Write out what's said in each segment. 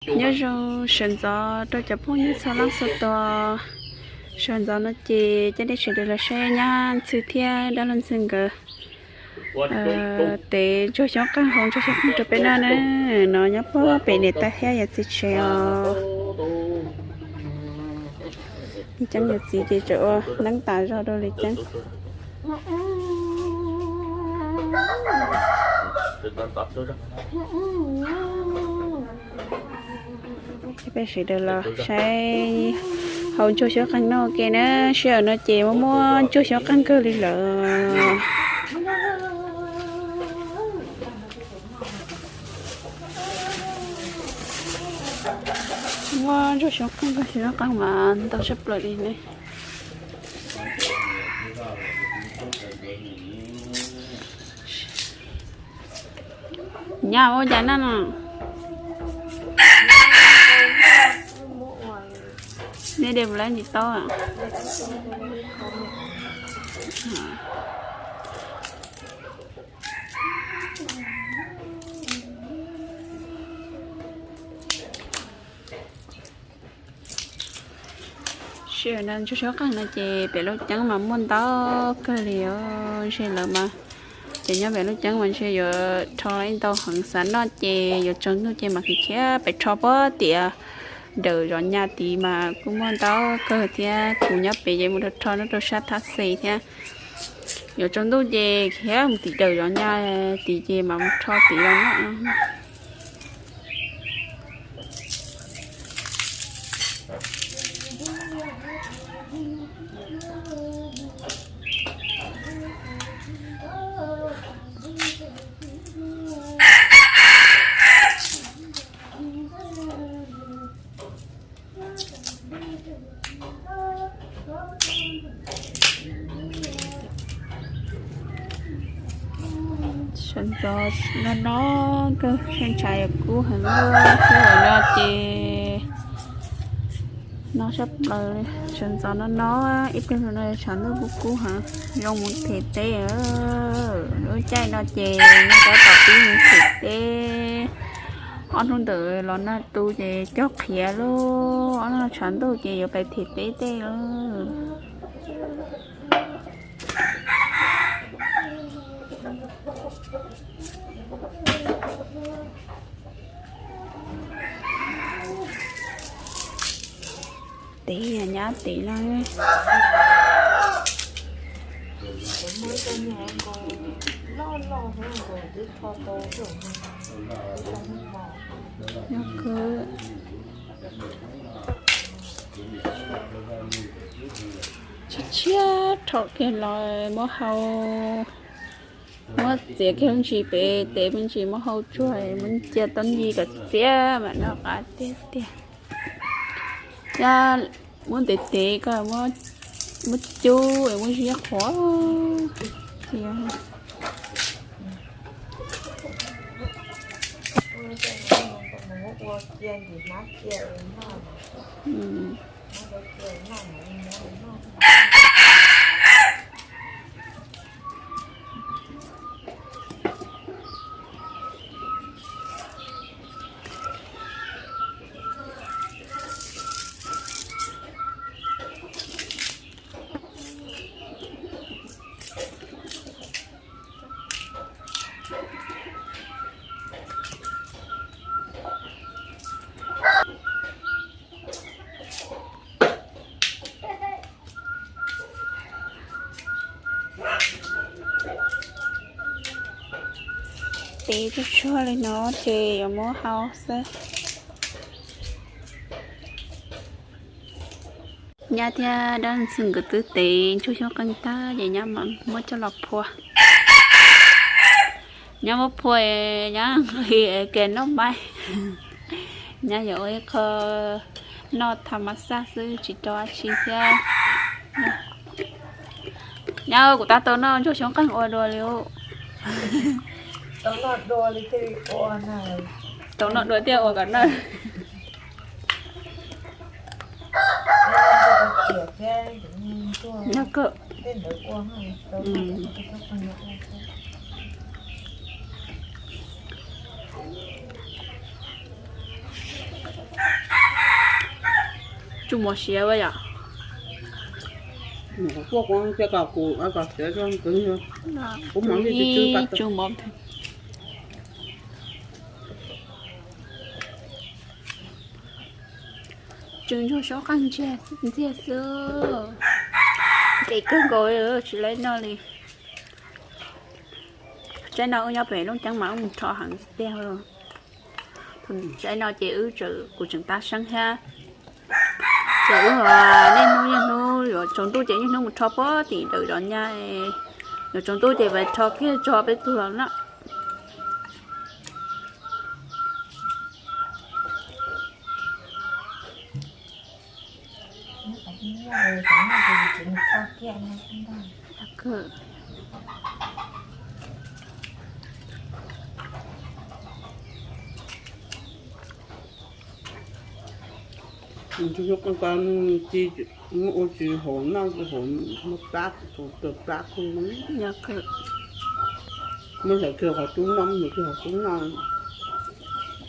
Nyob zoo sawv ntxov rau cov phooj ywg txhua leej txhua tus. Sawv ntxov no ces coj nej sawv daws los saib nyab Ntxhw thiab dab laug Ntxhw nkawd tev ntsuag xyoob qeej, hau ntsuag xyoob qeej rau peb noj na. No nyob puag pem niam tais thiab yawm txiv tsev os. Ceeb yawm txiv ces tseem ua neeb tas zog rau li ceeb. Peb sawv daws los saib hau ntsuag xyoob qeej noj ua ke na. Sij hawm no ces muaj muaj ntsuag xyoob qeej kawg li lawm. Muaj ntsuag xyoob qeej kawg, xyoob qeej mas ntau tshaj plaws li ne. Nyab ua cas noj no? Nej de mus lawm tsis tau. Sij hawm no ntsuag xyoob qeej no ces pem Looj Ceeb mas muaj ntau kawg li os. Ntshe lawv mas, ces nyob pem Looj Ceeb mas ntshe yuav rho ib ntau heev, xav noj ces yuav tsaus ntuj ces mam khiav pem rho puag tim Dawm Zov Nyas tid mas kuj muaj ntau kawg thiab. Kuv nyob pem ces mus rau rho nyob rau sab Thab Xes thiab. Yuav tsaus ntuj ces khiav mus tim Dawm Zov Nyas tid ces mam mus rho tid los noj. Sawv ntxov no no kawg, sab ntshav yuav kub heev, sij hawm no ces no sab plaws li. Sawv ntxov no no ib pliag no tshav ntuj kub kub heev, zoo mus them teb. Lub caij no ces nej tab tom pib mus them teb. Ob hnub ntawd los nag tu ces cog qhiav lawm, ob hnub no tshav ntuj ces yuav pais them teb tej lawm. Tev, nyab tev no. Tshiab tshiab rhaum kiag los muab hau, muab txiav kiag lub ntsis pem tes me ntsis, muab hau tsuag, muab cia tau nce kom txias mas noj qab tiag tiag. Yog muab ntev tev ko, muab cub, muab ziab qhuav tiag. Tev tsuag tsuag li no ces yuav muab hau xwb. Nyab thiab dab ntxwg nkawd twb tev ntsuag xyoob qeej tag ces nyab mam muab coj los phua. Nyab muab phua, nyab nqhis kev noj maib. Nyab yuav ua ib qho noj tha ma xaj xwb tsis rau dab tsi thiab. Nyab, kuv tab tau noj ntsuag xyoob qeej ua dua li. Tau noj dua thiaj ua kom noj. Noj kawg. Tsuj mov siav yom. Kuj kuv cia kom kuv kom siav, kuv mam li tsuj mov. Tsuj ntsuag suab qeej ntxiag xwb. Ntev kawg nkaus tsis laib noj li. Tsaib no wb nyob pem Looj Ceeb mas wb mus rho heev tiag. Tsaib no ces wb, kuv tseem tab seeb thiab. Ces wb niaj hnub niaj hnub yuav tsaus ntuj ces niaj hnub mus rho puag tim ntawm zos nyab, yuav tsaus ntuj ces mam rho kiag tso peb tug los na. Ntsuag suab qeej ko muab ua tsis haum noj, haum muab plab, tau plab kawg. Muab hlawv kiag qhov cub noj, muab hlawv kiag qhov cub noj,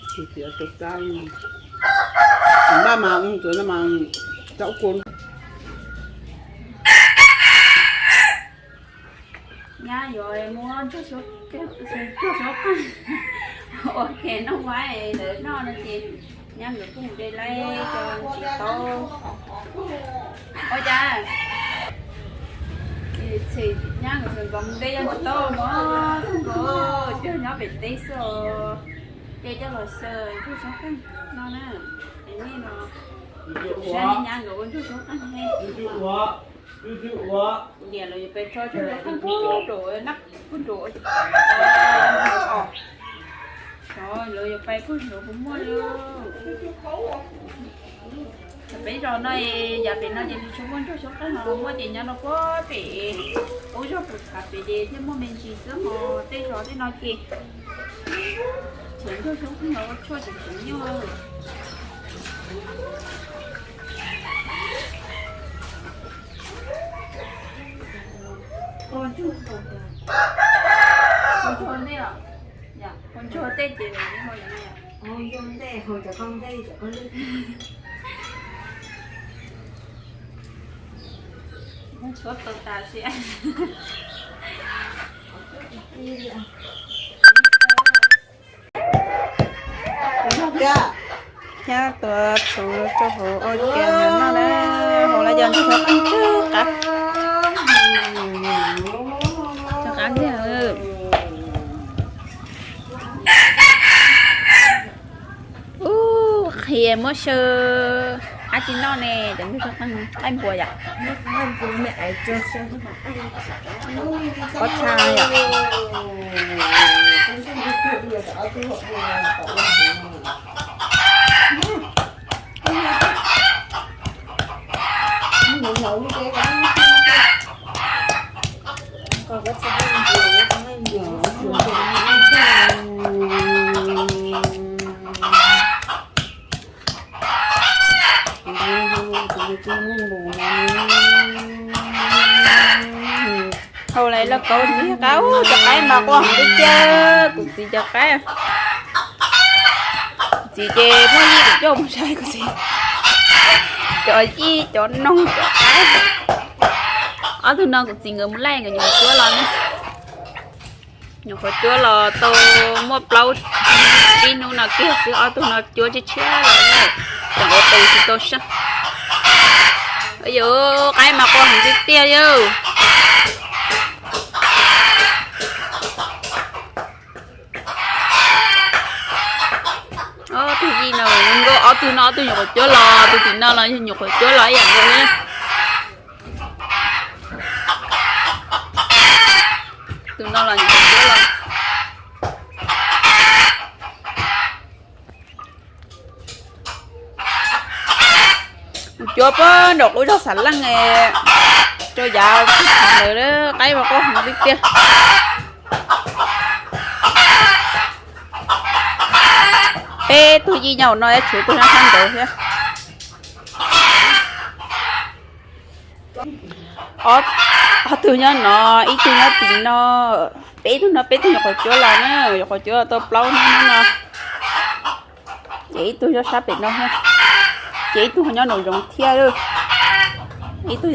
tsis tau plab. Npaj mas ua ntawd no mas, tau kua. Nyab yuav muab ntsuag suab qeej ua ke noj, ua ke noj mas lawv noj no ces nyab nkawd kuj mus de laib cov ntsis taub. Ua cas txhim nyab nkawd sawv ntxov mus de cov ntsis taub mog, tuaj nkaus cuag nyob pem teb xwb os. Ces coj los xyaw ntsuag suab qeej no na, es nej no saib nyab nkawd ua ntsuag suab qeej he. Kuv niam lawv yuav pais tso ntsuag suab qeej puag nraum, nab puag nraum os, lawv yuav pais puag nraum puas muaj li. Peb zos no, yav pem no ces tsis tshua muaj ntsuag suab qeej, ho muaj ces nyob rau puag pem, ub zog pus thav pem ces thiaj muaj me ntsis xwb, ho tej zos tej no ces txiav ntsuag suab qeej los ua tshuaj tseem tseem nyuaj. Ua ntsuag tej ces tshuav tau tas siab. Thiab tuav txhuv rau hauv ua ke noj na, hauv lawv cov ntsuag suab qeej tsw qab, tsw qab ntxiag. Ub, qhia muab xyaw dab tsi noj ne, cov ntsuag suab qeej qaij npua yom. Pob txha yom. Hauv lawv lauj kaub txiv qab, ub, cov qaib mas quaj heev tiag tiag, kuv txiv cov qaib. Kuv txiv ces muaj yij kuv coj mus saib kuv txiv cov yij cov noog cov qaib. Ob tug no kuv txiv nkawd mus laij nkawd nyuam qhuav cuab los ne. Nyuam qhuav cuab los tau muaj plaub tsib hnub no kiag xwb, ob tug no cuab tshiab tshiab los ne, tseem ua tus tsis tau sab. Yuav qaib mas quaj heev tiag tiag yawg. Ob tug yij no, nkauj ob tug no, ob tug nyuam qhuav cuab los, tus tim no los yog nyuam qhuav cuab los ib yam nkaus thiab. Tus no los nyuam qhuav cuab los. Cuab puag nraum qub zog Xav Leej rau yav ntawd, qaib mas quaj heev tiag tiag. Peb tug yij nyob hauv no, tshuav tus nyob sab nraud thiab. Ob tug nyob no, ib tug nyob tim no, peb tug no, peb tug nyuam qhuav cuab los na, nyuam qhuav cuab los tau plaub hnub no, ces ib tug nyob sab pem no thiab. Ces ib tug ho nyob nraum zoov thiab. Ib tug,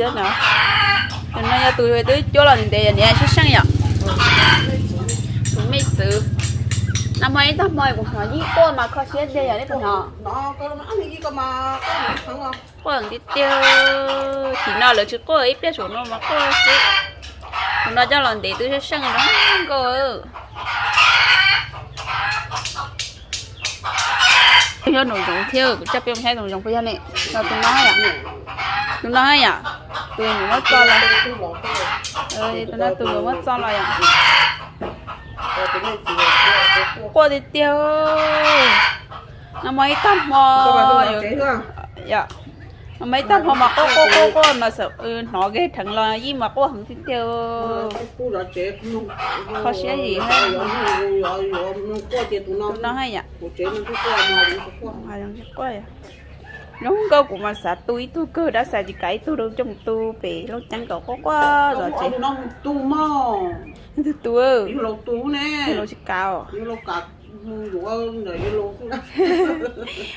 tus no yog tus twb cuab los ntev ntev yom, niam Sab Seej yom. Tus me txwv. Nag hmo ib tag hmo kuv hnov yij quaj mas kho siab tiag yom, nej puas hnov? Quaj tiag tiag. Tim no lawv tsis quaj, ib pliag saum no mas quaj xwb. Tus no coj los ntev twb Sab Seej zoo nkauj. Yog nraum zoov thiab, kuv coj peb mus saib nraum zoov puas yog ne. Tus no yom, tus no yom, tus yuav muab txo los, tus no tus yuav muab txo los yom. Quaj tiag tiag. Nag hmo ib tag hmo, nag hmo ib tag hmo mas quaj quaj quaj quaj mas hnov kev dheev los yij mas quaj heev tiag tiag. Kho siab zim. Tus no yom. Zoo nkauj, kuv mas xav tu ib tug kawg, dab xav tsis kav ib tug rau coj mus tu pem Looj Ceeb kom quaj quaj zov tsev. Tus tu, laus tsis kav.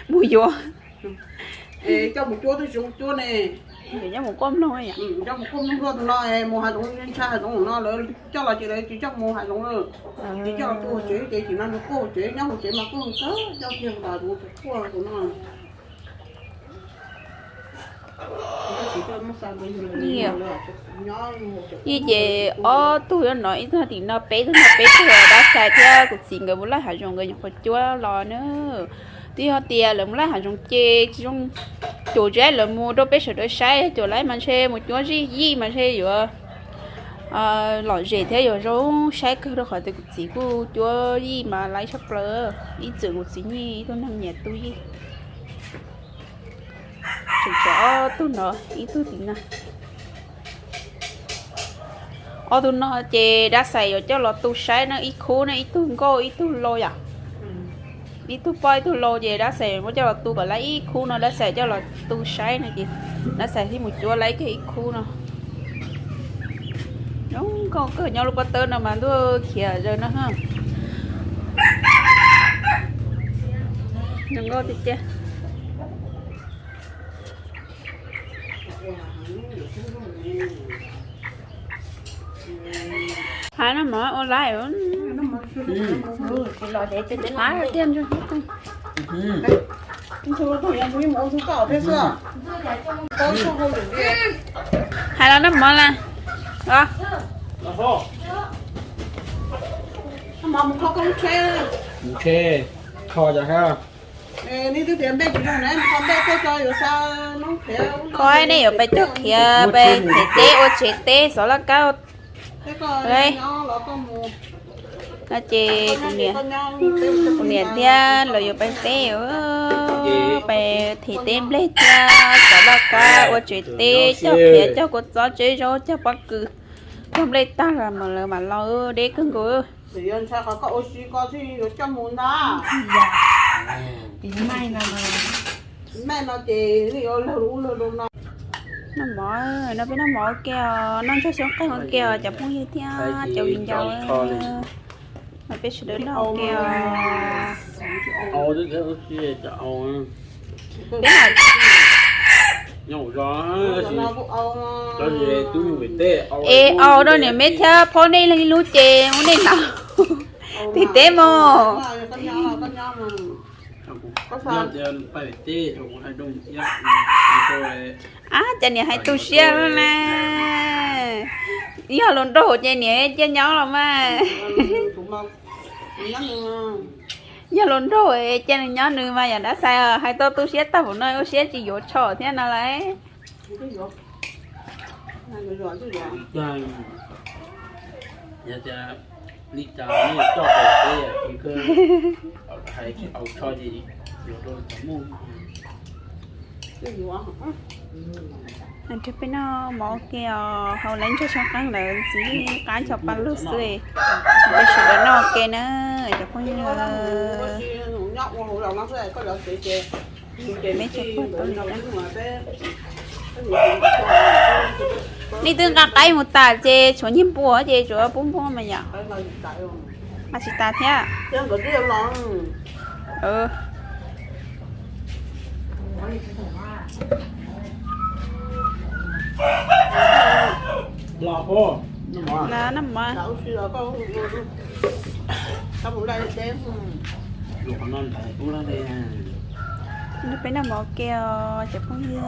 Mus yuav. Coj mus cuab twb tsis zoo cuab ne. Coj mus quaj mloog, coj mus quaj mloog luaj tus no, mus hav zoov ntshai hav zoov no lawv coj los ces lawv tsis coj mus hav zoov lawm. Ces coj los tu hauv tsev ces tim no nws quaj hauv tsev, nyob hauv tsev mas quaj kawg, coj kiag mus hav zoov ces quaj tus no. Yij ces ob tug nyob no, ib tug tim no, peb tug no, peb tug, dab xav thiab kuv txiv nkawd mus laij hav zoov, nkawd nyuam qhuav cuab los na. Twb yog tias lawv mus laij hav zoov ces tsis zoo, caum tsis laib lawv mus rau peb sawv daws saib, caum laib mas ntshe mus cuab zij yij mas ntshe yuav lom zem thiab yuav zoo saib kawg, rau qhov tias kuv txiv kuj cuab yij mas laib tshaj plaws. Ib txwm kuv txiv yeej ib tug neeg nyiam tu yij. Tseem tshuav ob tug no, ib tug tim no. Ob tug no ces dab xav yuav coj los tu saib na, ib khub na, ib tug nkauj ib tug lau yom. Ib tug poj ib tug lau ces dab xav yuav muab coj los tu kom laib ib khub no, dab xav coj los tu saib no ces dab xav thiaj mus cuab laib kiag ib khub no. Zoo nkauj kawg, nyob lub pob tawb no mas ntuj khiav zaws no. Zoo nkauj tiag tiag. Hav no mov ua laib. Hav tiag. Hais los noj mov las. Kho nej yuav pais cog khiav, pais them teb ua tsev teb, xov laj kab. No ces kuv niam thiab lawv yuav pais teb, pais them teb nplej thiab xov laj kab ua tsev teb, cog khiav, cog kua txob, tseb zaub, cog pob kws, cog nplej tag los lawv mam los, deb kawg nkaus. Noj mov, no peb noj mov ua ke os, noj ntsoj xyoob qeej ua ke os cov phooj ywg thiab cov viv ncaus. Peb sawv daws noj ua ke os. Peb, es au rau niam meb thiab phob nej leej lub ces ua nej na. Them teb mog. Ab, cas niam hais tu siab na. Yog luag nraug ces niam cia nyob los mas. Yog luag nraug cia nws nyob nws mas yom, dab xav hais tau tu siab tag npaum no ua siab tsis yuav tsho thiab no lauj. Peb noj mov ua ke os, hau lawv ntsoj xyoob qeej lawm ntxiv, qab ncho pa lug xwb. Peb sawv daws noj ua ke na, cov phooj ywg. Nej twb nqa qaib mus tas ces tshuav nyiag npua ces tsuas pub npua mas yom. Mas tsis tas thiab. Noj mov. Peb noj mov ke os cov phooj ywg.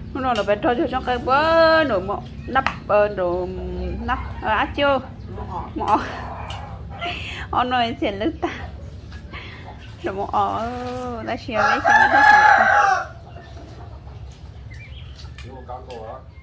Hnub no lawv pab rau cov tsob qe puag nram, nram ab cau, mus o, ob no txias lwb tag, rau mus o, tab sis peb xyov rau qhov twg.